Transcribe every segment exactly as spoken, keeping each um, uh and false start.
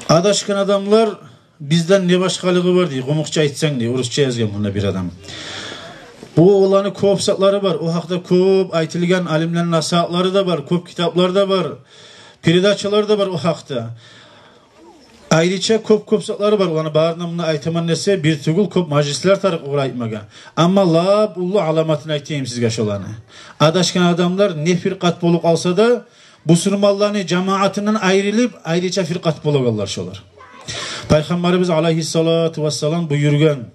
Адашгъан адамлар бизден не башгъалыгъы бар дей, къумукъча айтсанг дей, урусча язгъан мунда бир адам. Бу оланы кёп затлары бар, о гьакъда кёп айтылгъан, алимлени насигьатлары да бар, кёп китаплар да бар, передачалар да бар о гьакъда. Айрыча кёп-кёп затлары бар, оланы барын да мунда айтаман десе, бир тюгюл, кёп мажлислер тарыкъ огъар айтмагъа. Амма лап уллу аламатын айтайым сизге шоланы. Адашгъан адамлар не фиркъат болуп къалса да, бусурманланы жамаатындан айрылып, айрыча фиркъат болагъанлар шолар. Пайхаммарыбыз алайгьиссалату вассалам буюргъан,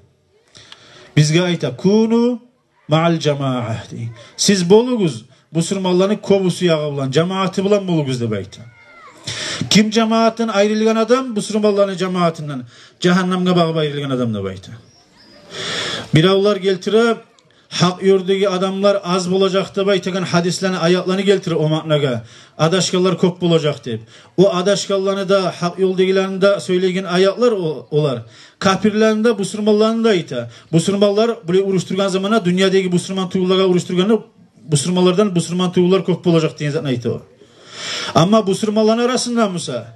бизге айта: «Куну маъал жамаа», — дей. «Сиз болугъуз бусурманланы кёбюсю ягъы булан, жамааты булан болугъуз», — деп айта. Ким жамаатдан айрылгъан адам, бусурманланы жамаатындан, жагьаннамгъа багъып айрылгъан адам деп айта. Биревлер гелтире, гьакъ ёлдагъы адамлар аз болажакъ деп айтагъан гьадислени, аятланы гелтире о маънагъа, адашгъанлар кёп болажакъ деп. О адашгъанланы да, гьакъ ёлдагъыланы да сёйлейген аятлар о-, олар. Капирлени де, бусурманланы да айта. Бусурманлар булай урушдургъан заманда, дюньядагъы бусурман тюгюллеге урушдургъанда, бусурманлардан бусурман тюгюллер кёп болажакъ деген затны айта о. Амма бусурманланы арасында буса,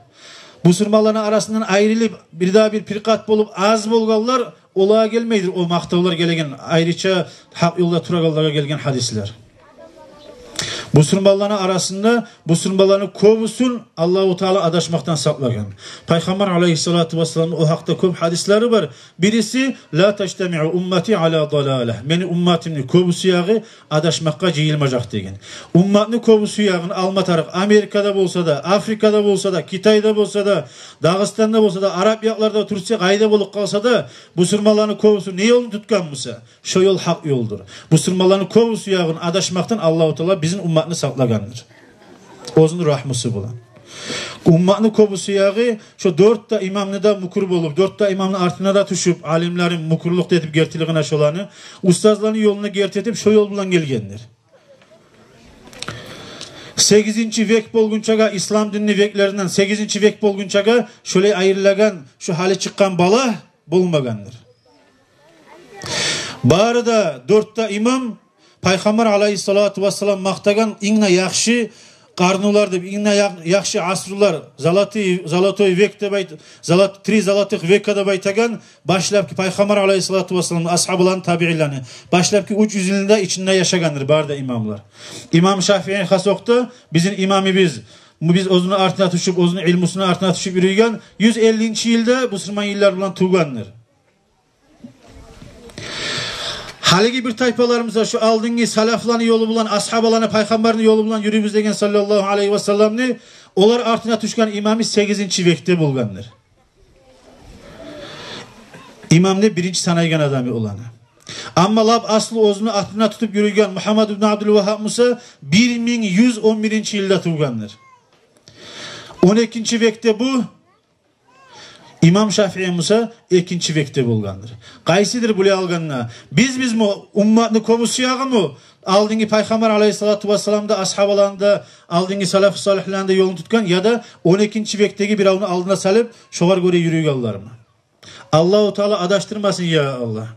бусурманланы арасындан айрылып, бир дагъы бир фиркъат болуп, аз болгъанлар, олагъа гелмейдир о макътавлар гелеген, айрыча гьакъ ёлда турагъанлагъа гелген гьадислер. Бусурманланы арасында бусурманланы кёбюсюн Аллагьу Таала адашмакъдан сакълагъан. Пайхаммар алайгьиссалату вассаламны о гьакъда кёп гьадислери бар. Бириси: «Ла тажтамиъу уммати ала далала». «Мени умматымны кёбюсю ягъы адашмакъгъа жыйылмажакъ», — деген. Умматны кёбюсю ягъын алма тарыкъ. Америкада болса да, Африкада болса да, Китайда болса да, Дагъыстанда болса да, араб якъларда, Турция, къайда болуп къалса да, бусурманланы кёбюсю не ёлну тутгъан буса, шо ёл гьакъ ёлдур. Бусурманланы кёбюсю ягъын адашмакъдан Аллагьу Таала бизин умматны сакълагъандыр оьзюню рагьмусу булан. Умматны кёбюсю ягъы шо дёрт де имамны да мюкюр болуп, дёрт де имамны артына да тюшюп, алимлени мюкюрлюк этип гертилигине шоланы, устазланы ёлуна герти этип, шо ёл булан гелгендир. Сегизинчи век болгъунчагъа, ислам динни веклеринден сегизинчи век болгъунчагъа шолай айрылагъан, шо гьали чыкъгъан балагь болмагъандыр. Бары да дёрт де имам Пайхаммар алайгьиссалату вассалам макътагъан инг де яхшы къарнлар деп, инг де я-, яхшы асрулар, золотый, золотой век деп айт-, золот-, три золотых века деп айтагъан, башлапгъы Пайхаммар алайгьиссалату вассаламны асгьабаланы, табиинлени башлапгъы уьч юз йылны да ичинде яшагъандыр бары да имамлар. Имам Шафии хас окъда бизин имамыбыз, биз оьзюню артына тюшюп, оьзюню илмусуну артына тюшюп юрюйген, юз эллинчи йылда бусурман йыллар булан тувгъандыр. Гьалиги бир тайпаларыбыз да шо алдынгъы салафланы ёлу булан, асгьабаланы, Пайхаммарны ёлу булан юрюйбюз деген, саллаллагьу алайгьи ва салламны, олар артына тюшген имамы сегизинчи векде болгъандыр. Имам деп биринчи санайгъан адамы оланы. Амма лап аслу оьзюню артына тутуп юрюйген Мугьаммад ибн Абдул Вагьгьаб буса бир минг юз он биринчи йылда тувгъандыр. Он экинчи векде бу, имам Шафии буса экинчи векде болгъандыр. Къайсыдыр булай алгъанда? Биз, бизми, умматны кёбюсю ягъымы, алдынгъы Пайхаммар алайгьиссалату вассаламны да, асгьабаланы да, алдынгъы салафу салигьлени де ёлун тутгъан, яда он экинчи векдеги биревню алдына салып, шогъар гёре юрюйгенлерми? Аллагьу Таала адашдырмасын, я Аллагь.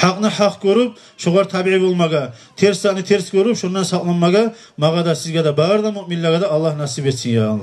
Гьакъны гьакъ гёрюп, шогъар табиъ болмагъа, терс затны терс гёрюп, шондан сакъланмагъа магъа да, сизге де, бары да муъминлеге де Аллагь насип этсин, я Аллагь.